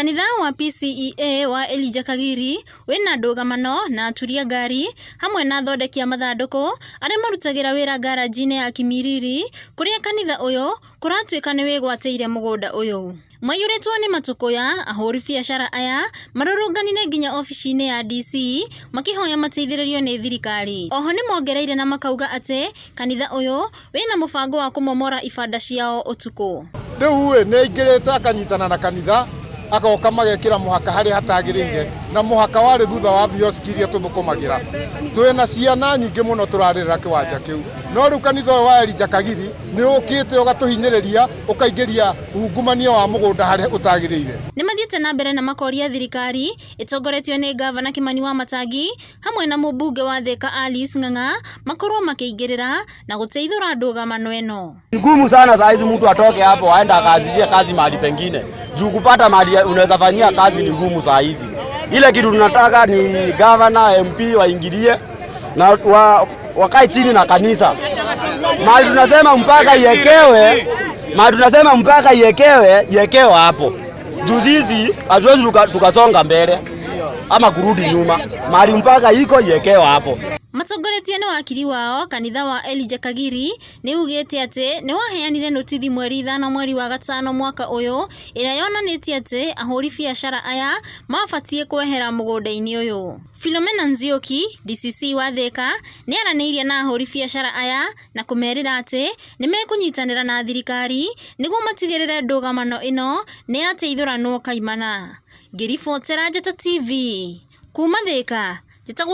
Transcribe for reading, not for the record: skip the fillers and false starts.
Kanitha wa PCEA wa Elijah Kagiri wĩna ndũgamano na aturia ngari hamwe na athondeki a mathandũkũ arĩa marutagĩra wĩra ngaranji-inĩ ya Kimilili kũrĩa kanitha ũyũ kũratuĩka nĩ wĩgwatĩire mũgũnda ũyũ. Maiyũrĩtwo nĩ matũkũya, ahũri biacara aya marũrũnganire nginya obici-inĩ ya DC makĩhoya mateithĩrĩrio nĩ thirikari. Oho nĩ mongereire na makauga atĩ kanitha ũyũ wĩna mũbango wa kũmomora ibanda ciao ũtukũ. Rĩu ĩ nĩ aingĩrĩte akanyitana na kanitha agoka magekĩra mũhaka harĩa hatagĩrĩire na mũhaka warĩ thutha wa bioski iria tũthũkũmagĩra. Twĩna ciana nyingĩ mũno tũrarĩrĩra kĩwanja kĩu, no rĩu kanitha ũyũ wa Elijah Kagiri nĩ ũkĩte ũgatũhinyĩrĩria ũkaingĩria ungumania wa mũgũnda harĩa ũtagĩrĩire. Nĩ mathiĩte na mbere na makoria thirikari ĩtongoretio nĩ ngavana Kimani Wamatangi hamwe na mũmbunge wa Thika Alice Ng'ang'a makorwo makĩingĩrĩra na gũteithũra ndũgamano ĩno. Ngumu sana saa hizi mtu atoke hapo aende akaanzishie kazi mahali pengine, juu kupata mahali unaweza fanyia kazi ni ngumu saa hizi. Ile kitu tunataka ni governor, MP waingilie na wakae chini na kanisa. Mahali tunasema mpaka iekewe, mahali tunasema mpaka iekewe, iekewe hapo. Juu sisi hatuwezi tukasonga mbele ama kurudi nyuma. Mahali mpaka iko iekewe hapo. Matongoretio nĩ wakiri wao kanitha wa Elijah Kagiri nĩ ugĩte atĩ nĩ waheanire notithi mweri 5 mweri wa gatano mwaka ũyũ ĩrĩa yonanĩtie atĩ ahũri biacara aya mabatiĩ kwehera mũgũnda-inĩ ũyũ. Philomena Nzioki, DCC wa Thika, nĩ aranĩirie na ahũri biacara aya na kũmerĩra atĩ nĩ mekũnyitanĩra na thirikari nĩguo matigĩrĩre ndũgamano ĩno nĩ yateithũranwo kaimana. Ngĩribotera Njata TV kuma Thika, njĩtagwo.